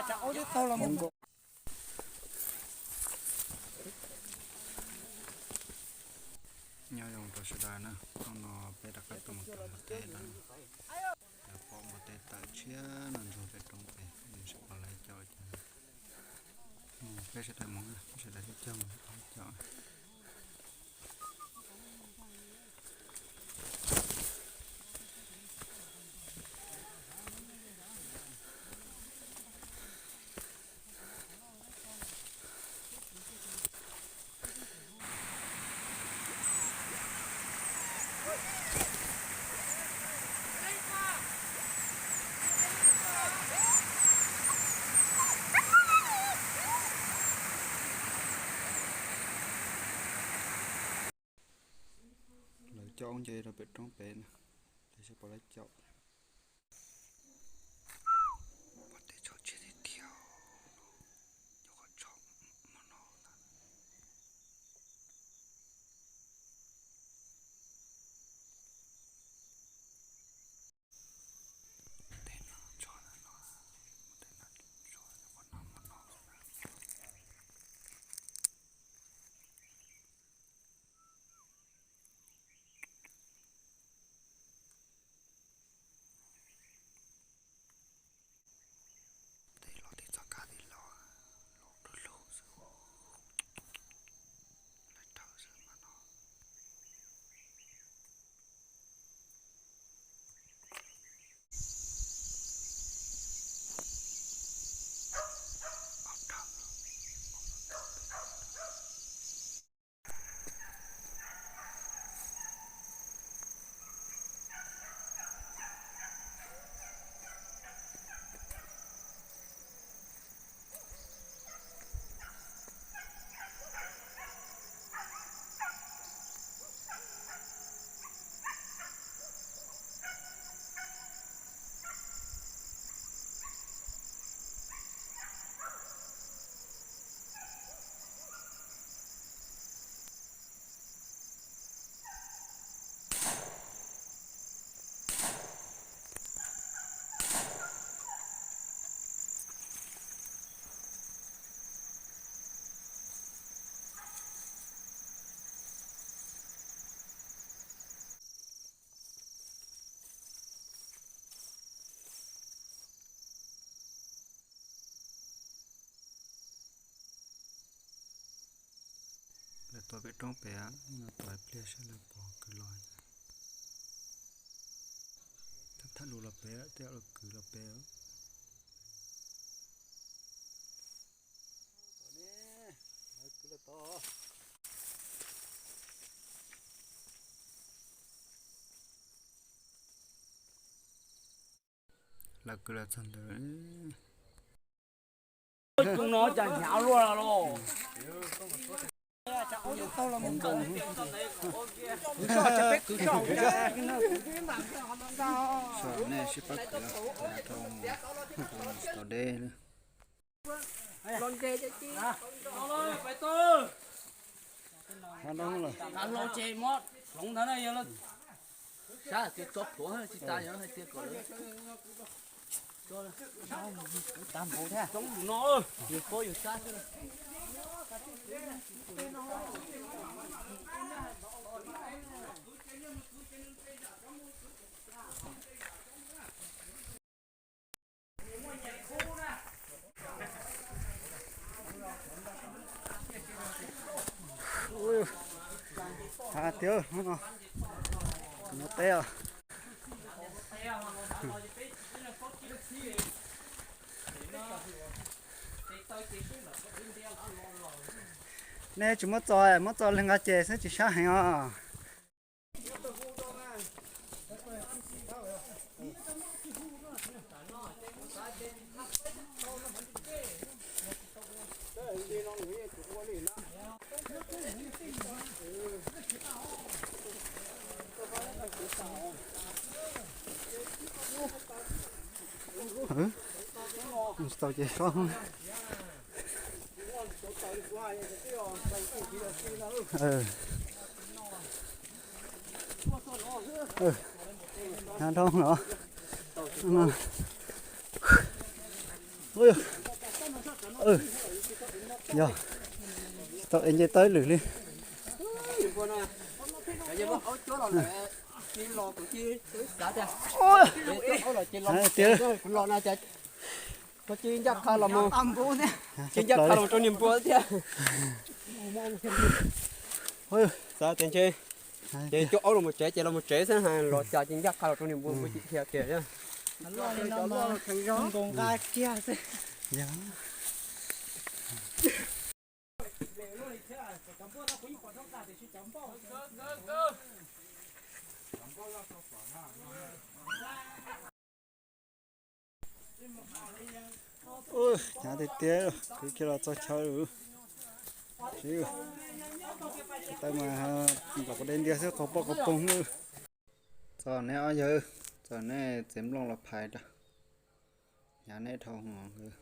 Nyob zoo rau sawv daws na, hnub no peb rov qab tuaj mus tua npua teb lawm. Lawv pom npua teb tawm tshiab no ntsuag pem roob pem, sawv daws pom lawv caum ces peb sawv daws mus, peb sawv daws cog mus caum. Lawv caum nce rau pem roob pem na, tiam sis pom lawv caum. Pom tej tshom tshiab tiag tiag, nyob qhov tshom hmo no ntag. Tej no tshom no, tej no tshom hmo no. Tej los tej txoj kab tej los, los dub lug xwb, lawv raws xwb mas no. Lawv tua pem roob pem, tua ib pliag saib lawv puas kwv los. Tham tham lus los pem, tej zaum lawv kwv los pem. Lawv kwv los txog ntawd. Coob no cas hnyav luaj los. Nej sib pab kwv rau tau deb na. Hloov ces muab hloov ntawd na, yog sab tias tso plhuav tsis tas, yog hais tias kom lawv tso, tso no, yus koj yus sab xwb. Hais tias hnub no, hnub no teb os. Nej tsis muab txo, muab txo li nqa ces xwb tsis sab heev os. Tsis tau ces sob. Hnav dhau los. Ua, Yog, tsis tau es nce tau ib lwm li. Tiag, ncaj qha los mus, ncaj qha los rau niag npua thiab. Xav tias ntshe ces coj aub los mus tsev ces los mus tsev xwb, los cas ces ncaj qha los rau niag npua, npua tsis dhia kiag. Hnyav tiag tiag, kwv kiag los txog chaw lawm. Tawm mas ntom qab deb ntiag xwb, qaug poj qaug poog. Txog neb ob yawg, txog neb txiav nplooj los phais rau. Hnyav neb dhau hwv.